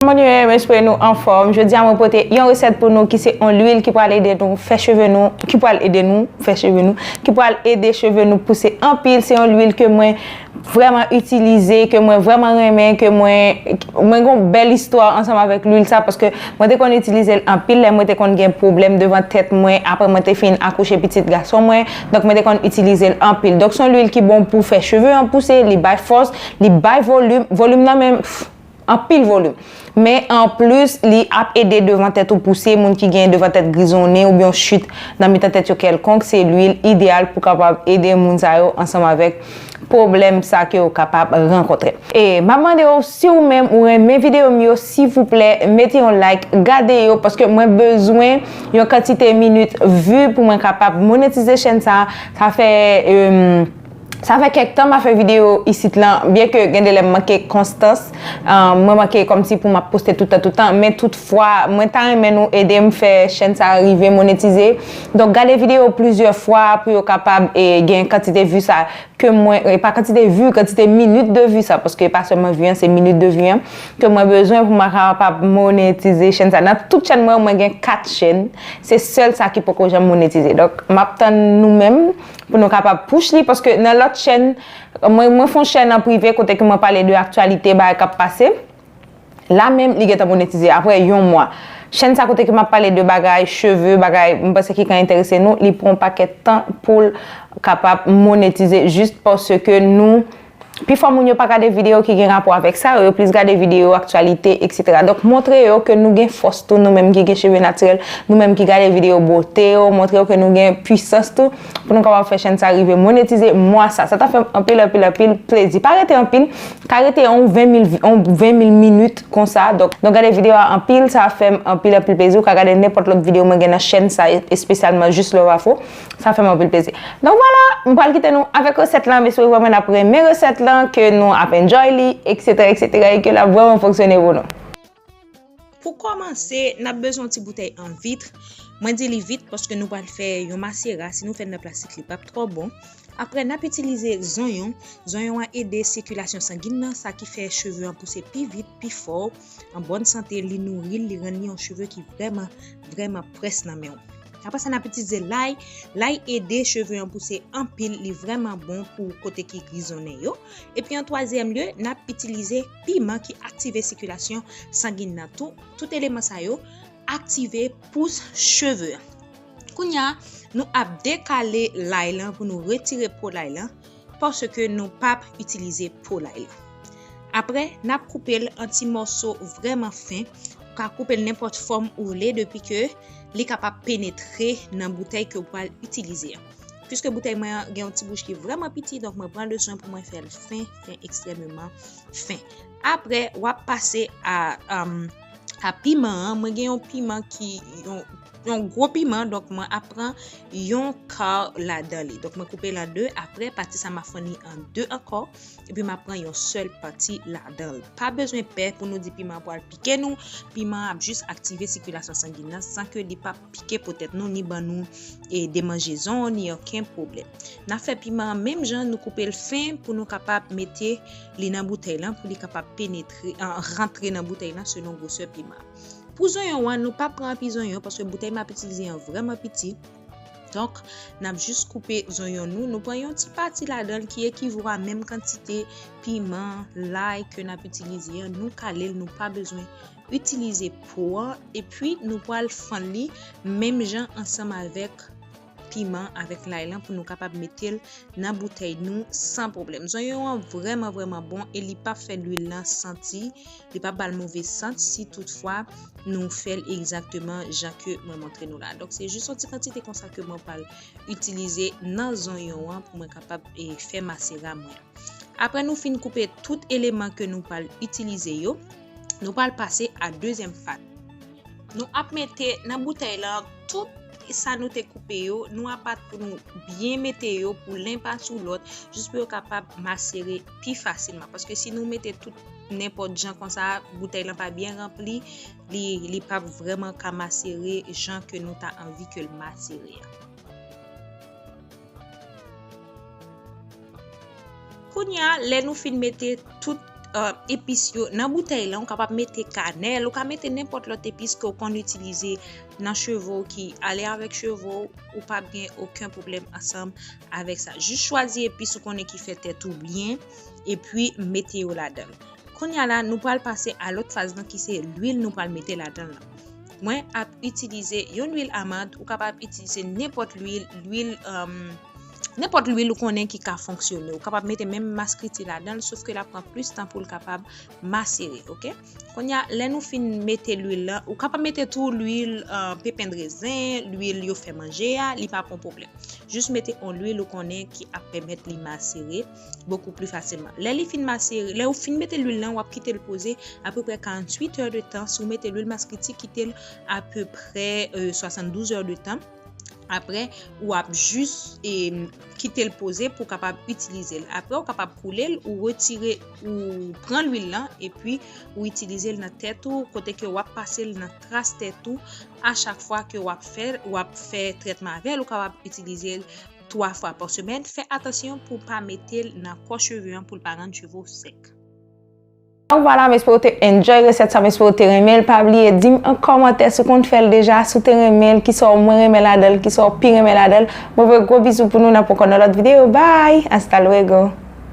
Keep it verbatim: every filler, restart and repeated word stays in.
Kontinye, m espere nou anfòm. Jodi a mwen pote yon resèt pou nou ki se yon lwil ki pral ede nou fè cheve nou, ki pral ede nou fè cheve nou, ki pral ede cheve nou pouse anpil. Se yon lwil ke mwen vrèman itilize, ke mwen vrèman renmen, ke mwen, mwen gen yon bèl istwa ansanm avèk lwil sa, paske mwen te konn itilize l anpil lè mwen te konn gen pwoblèm devan tèt mwen, apre mwen te fin akouche pitit gason mwen, donk mwen te konn itilize l anpil. Donk se yon lwil ki bon pou fè cheve an pouse, li bay fòs, li bay volim, volim nan menm, pff, anpil volim. Men anplis, li ap ede devan tèt ou pouse, moun ki gen devan tèt grizonnen oubyen yon chit nan mitan tèt yo kèlkonk, se lwil ideyal pou kapab ede moun sa yo ansanm avèk pwoblèm sa ke yo kapab rankontre. E m ap mande w, si w menm ou renmen videyo m yo, silvouplè, mete yon like, gade yo, paske mwen bezwen yon kantite minit vi pou mwen kapab monetize chèn sa. Sa fè, euh, sa fè kèk tan m ap fè videyo isit lan, byen ke gen de lè m manke konstans, euh, mwen manke kòmsi pou m ap poste tout tan, tout tan, men toutfwa, mwen ta renmen nou ede m fè chèn sa rive monetize. Donk, gade videyo plizyè fwa pou yo kapab, e, gen kantite vi sa ke mwen, e pa kantite vi, kantite minit de vi sa, paske e pa sèlman vi an, se minit de vi an, ke mwen bezwen pou mwen kapab monetize chèn sa. Nan tout chèn mwen, mwen gen kat chèn, se sèl sa ki poko janm monetize. Donk, m ap tann nou menm pou nou kapab push li, paske nan lòt chèn, mwen, mwen fè yon chèn an prive kote ke mwen pale de aktyalite, bagay k ap pase. La menm, li gentan monetize apre yon mwa. Chèn sa kote ke m ap pale de bagay cheve, bagay m panse ki ka enterese nou, li pran yon pakèt tan pou l kapab monetize jis paske nou, pifò moun yo pa gade videyo ki gen rapò avèk sa, yo plis gade videyo aktyalite, et cetera. Donk, montre yo ke nou gen fòs tou, nou menm ki gen cheve natirèl, nou menm ki gade videyo bote yo, montre yo ke nou gen pwisans tou, pou nou kapab fè chèn sa rive monetize mwa sa. Sa ta fè m anpil, anpil, anpil plezi. Pa rete anpil, ka rete yon ven mil, yon ven mil minit konsa. Donk, nou gade videyo a anpil, sa fè m anpil, anpil plezi. Ou ka gade nenpòt lòt videyo mwen gen nan chèn sa, espesyalman Just Love Afro. Sa fè m anpil plezi. Donk, vwala, m pral kite nou avèk resèt la. M espere vrèman n ap renmen resèt la, ke nou ap enjoy li, et cetera, et cetera, e ke l ap vrèman fonksyone pou nou. Pou kòmanse, n ap bezwen yon ti boutèy an vit. Mwen di li vit paske nou pral fè yon masera. Si nou fè l nan plastik, li p ap twò bon. Apre, n ap itilize zonyon. Zonyon an ede sikilasyon sangin nan, sa ki fè cheve an pouse pi vit, pi fò, an bòn sante, li nouri l, li rann li yon cheve ki vrèman, vrèman près nan men w. Apre sa, n ap itilize lay. Lay ede cheve an pouse anpil, li vrèman bon pou kote ki grizonnen yo. Epi an twazyèm lye, n ap itilize piman ki aktive sikilasyon sangin nan tou. Tout eleman sa yo aktive pous cheve. Kounye a, nou ap dekale lay lan pou nou retire po lay lan, paske nou p ap itilize po lay lan. Apre, n ap koupe l an ti mòso vrèman fen. Ou ka koupe l nenpòt fòm ou vle, depi ke li kapab penetre nan boutèy ke w pral itilize an. Piske boutèy mwen an gen yon ti bouch ki vrèman piti, donk mwen pran le swen pou mwen fè l fen, fen, ekstrèmeman fen. Apre, w ap pase a, um, a piman an. Mwen gen yon piman ki, yon, yon gwo piman, donk mwen ap pran yon ka ladan li. Donk mwen koupe l an de, apre pati sa m ap fann li an de ankò, epi m ap pran yon sèl pati ladan l. Pa bezwen pè pou nou di piman an pral pike nou, piman an ap jis aktive sikilasyon sangin nan san ke li pa pike po tèt nou, ni ban nou, e, demanjezon, ni okenn pwoblèm. N ap fè piman an menm jan, nou koupe l fen pou nou kapab mete li nan boutèy lan, pou li kapab penetre, an, rantre nan boutèy lan selon gwosè piman an. Pou zonyon an, nou pa pran anpil zonyon paske boutèy m ap itilize an vrèman piti. Donk, n ap jis koupe zonyon nou. Nou pran yon ti pati ladan l ki ekivo a menm kantite piman, lay ke n ap itilize an. Nou kale l, nou pa bezwen itilize po an. Epi, nou pral fann li menm jan ansanm avèk piman, avèk lay lan pou nou kapab mete l nan boutèy nou san pwoblèm. Zonyon an vrèman, vrèman bon e li p ap fè lwil lan santi, li p ap ba l move sant si toutfwa nou fè l egzakteman jan ke mwen montre nou la. Donk, se jis yon ti kantite konsa ke mwen pral itilize nan zonyon an pou mwen kapab, e, fè masera mwen. Apre nou fin koupe tout eleman ke nou pral itilize yo, nou pral pase a dezyèm faz. Nou ap mete nan boutèy lan tout sa nou te koupe yo, nou ap bat pou nou byen mete yo pou len pa sou lòt, jis pou yo kapab masere pi fasilman. Paske si nou mete tout nenpòt jan konsa, boutèy lan pa byen ranpli, li, li p ap vrèman ka masere jan ke nou ta anvi ke l masere a. Kounye a, lè nou fin mete tout uh, epis yo nan boutèy lan, ou kapab mete kanèl, ou ka mete nenpòt lòt epis ke w konn itilize nan cheve w ki ale avèk cheve w, ou p ap gen okenn pwoblèm ansanm avèk sa. Jis chwazi epis ou konnen ki fè tèt ou byen, epi mete yo ladan l. Kounye a la, nou pral pase a lòt faz lan ki se lwil nou pral mete ladan l lan. Mwen ap itilize yon lwil amand, ou kapab itilize nenpòt lwil, lwil, um, nenpòt lwil ou konnen ki ka fonksyone. Ou kapab mete menm maskriti ladan l, sof ke l ap pran plis tan pou l kapab masere, oke? Kounye a, lè nou fin mete lwil lan, ou kapab mete tou lwil, uh, pepen de rezen, lwil yo fè manje a, li pa pon pwoblèm. Jis mete yon lwil ou konnen ki ap pèmèt li masere bokou pli fasilman. Lè li fin masere, lè ou fin mete lwil lan, w ap kite l poze apeprè karanntuit è de tan. Si w mete lwil maskriti, kite l apeprè, euh, swasanndouz è de tan. Apre, w ap jis, e, kite l poze pou w kapab itilize l. Apre, ou kapab koule l, ou retire, ou pran lwil lan, epi ou itilize l nan tèt ou, kote ke w ap pase l nan tras tèt ou. A chak fwa ke w ap fè, w ap fè trètman avè l, ou kapab itilize l twa fwa pa semèn. Fè atansyon pou w pa mete l nan kò cheve an pou l pa rann cheve w sèk. Donk vwala, m espere w te enjoy resèt sa, m espere w te renmen l. Pa bliye di m an kòmantè si w konn fè l deja, si w te renmen l, kisa w mwen renmen ladan l, kisa w pi renmen ladan l. Mwen voye gwo bizou pou nou, n ap ankò nan lòt videyo. Bye! Hasta luego!